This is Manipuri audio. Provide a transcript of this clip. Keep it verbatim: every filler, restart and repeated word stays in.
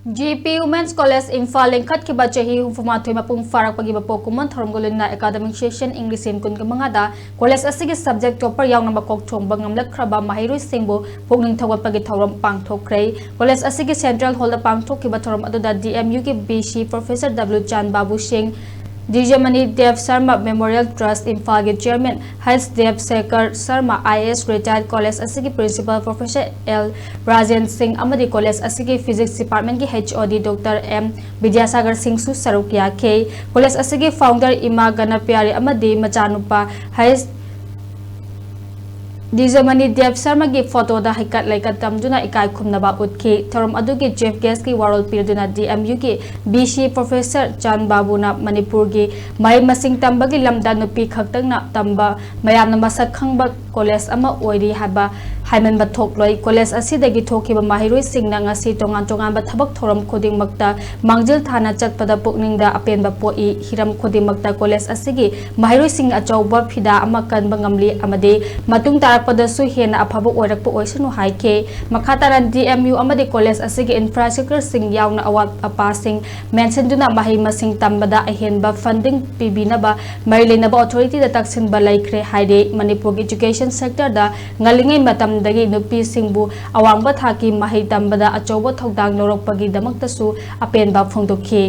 G P Women's College Imphal ꯂꯤꯡꯈꯠꯈꯤꯕ ꯆꯍꯤ ꯍꯨꯝꯐꯨ ꯃꯥꯊꯣꯏ ꯃꯄꯨꯡ ꯐꯥꯔꯛꯄꯒꯤ ꯃꯄꯣꯛ ꯀꯨꯝꯑꯣꯟ ꯊꯧꯔꯝꯒ ꯂꯣꯏꯅꯅ academic session ꯏꯪ ꯂꯤꯁꯤꯡ ꯀꯨꯟꯒ ꯃꯉꯥꯗ college ꯑꯁꯤꯒꯤ subject topper ꯌꯥꯎꯅ ꯃꯀꯣꯛ ꯊꯣꯡꯕ ꯉꯝꯂꯛꯈ꯭ꯔꯕ ꯃꯍꯩꯔꯣꯏꯁꯤꯡꯕꯨ ꯄꯨꯛꯅꯤꯡ ꯊꯧꯒꯠꯄꯒꯤ ꯊꯧꯔꯝ ꯄꯥꯡꯊꯣꯛꯈ꯭ꯔꯦ꯫ College ꯑꯁꯤꯒꯤ central hall ꯗ ꯄꯥꯡꯊꯣꯛꯈꯤꯕ ꯊꯧꯔꯝ ꯑꯗꯨꯗ D M U ꯒꯤ V C Professor W Chanbabu Singh, Dijamani Dev Sharma Memorial Trust ꯏꯝꯐꯥꯜꯒꯤ chairman H Dev Sekhar Sharma, I A S retired, college ꯑꯁꯤꯒꯤ principal Professor L Rajen Singh ꯑꯃꯗꯤ college ꯑꯁꯤꯒꯤ physics department ꯀꯤ H O D Doctor M Vidyasagar ꯁꯤꯡꯁꯨ ꯁꯔꯨꯛ ꯌꯥꯈꯤ꯫ College ꯑꯁꯤꯒꯤ founder ꯏꯃꯥ ꯒꯅꯄ꯭ꯌꯥꯔꯤ ꯑꯃꯗꯤ ꯃꯆꯥꯅꯨꯄꯥ ꯍꯩꯆ ꯗꯤꯖꯃꯅꯤ ꯗꯦꯕ ꯁꯔꯃꯒꯤ photo ꯗ ꯍꯩꯀꯠ ꯂꯩꯀꯠ ꯇꯝꯗꯨꯅ ꯏꯀꯥꯏ ꯈꯨꯝꯅꯕ ꯎꯠꯈꯤ꯫ ꯊꯧꯔꯝ ꯑꯗꯨꯒꯤ chief guest ꯀꯤ ꯋꯥꯔꯣꯜ ꯄꯤꯗꯨꯅ D M U ꯒꯤ V C Professor ꯆꯥꯟ ꯕꯥꯕꯨꯅ ꯃꯅꯤꯄꯨꯔꯒꯤ ꯃꯍꯩ ꯃꯁꯤꯡ ꯇꯝꯕꯒꯤ ꯂꯝꯗ ꯅꯨꯄꯤ ꯈꯛꯇꯪꯅ ꯇꯝꯕ ꯃꯌꯥꯝꯅ ꯃꯁꯛ ꯈꯪꯕ college ꯑꯃ ꯑꯣꯏꯔꯤ ꯍꯥꯏꯕ ꯍꯥꯏꯃꯟꯕ ꯊꯣꯛꯂꯣꯏ꯫ College ꯑꯁꯤꯗꯒꯤ ꯊꯣꯛꯈꯤꯕ ꯃꯍꯩꯔꯣꯏꯁꯤꯡꯅ ꯉꯁꯤ ꯇꯣꯉꯥꯟ ꯇꯣꯉꯥꯟꯕ ꯊꯕꯛ ꯊꯧꯔꯝ ꯈꯨꯗꯤꯡꯃꯛꯇ ꯃꯥꯡꯖꯤꯜ ꯊꯥꯅ ꯆꯠꯄꯗ ꯄꯨꯛꯅꯤꯡꯗ ꯑꯄꯦꯟꯕ ꯄꯣꯛꯏ꯫ ꯍꯤꯔꯝ ꯈꯨꯗꯤꯡꯃꯛꯇ college ꯑꯁꯤꯒꯤ ꯃꯍꯩꯔꯣꯏꯁꯤꯡ ꯑꯆꯧꯕ ꯐꯤꯗꯥ ꯑꯃ ꯀꯟꯕ ꯉꯝꯂꯤ ꯑꯃꯗꯤ ꯃꯇꯨꯡ ꯇꯥꯔꯛꯄꯗꯁꯨ ꯍꯦꯟꯅ ꯑꯐꯕ ꯑꯣꯏꯔꯛꯄ ꯑꯣꯏꯁꯅꯨ ꯍꯥꯏꯈꯤ꯫ ꯃꯈꯥ ꯇꯥꯅ D M U ꯑꯃꯗꯤ college ꯑꯁꯤꯒꯤ infrastructure ꯁꯤꯡ ꯌꯥꯎꯅ ꯑꯋꯥꯠ ꯑꯄꯥꯁꯤꯡ ꯃꯦꯟꯁꯤꯟꯗꯨꯅ ꯃꯍꯩ ꯃꯁꯤꯡ ꯇꯝꯕꯗ ꯑꯍꯦꯟꯕ funding ꯄꯤꯕꯤꯅꯕ ꯃꯔꯤ ꯂꯩꯅꯕ authority ꯗ ꯇꯛꯁꯤꯟꯕ ꯂꯩꯈ꯭ꯔꯦ ꯍꯥꯏꯔꯤ꯫ ꯃꯅꯤꯄꯨꯔꯒꯤ education sector ꯗ ꯉꯜꯂꯤꯉꯩ ꯃꯇꯝꯗꯒꯤ ꯅꯨꯄꯤꯁꯤꯡꯕꯨ ꯑꯋꯥꯡꯕ ꯊꯥꯛꯀꯤ ꯃꯍꯩ ꯇꯝꯕꯗ ꯑꯆꯧꯕ ꯊꯧꯗꯥꯡ ꯂꯧꯔꯛꯄꯒꯤꯗꯃꯛꯇꯁꯨ ꯑꯄꯦꯟꯕ ꯐꯣꯡꯗꯣꯛꯈꯤ꯫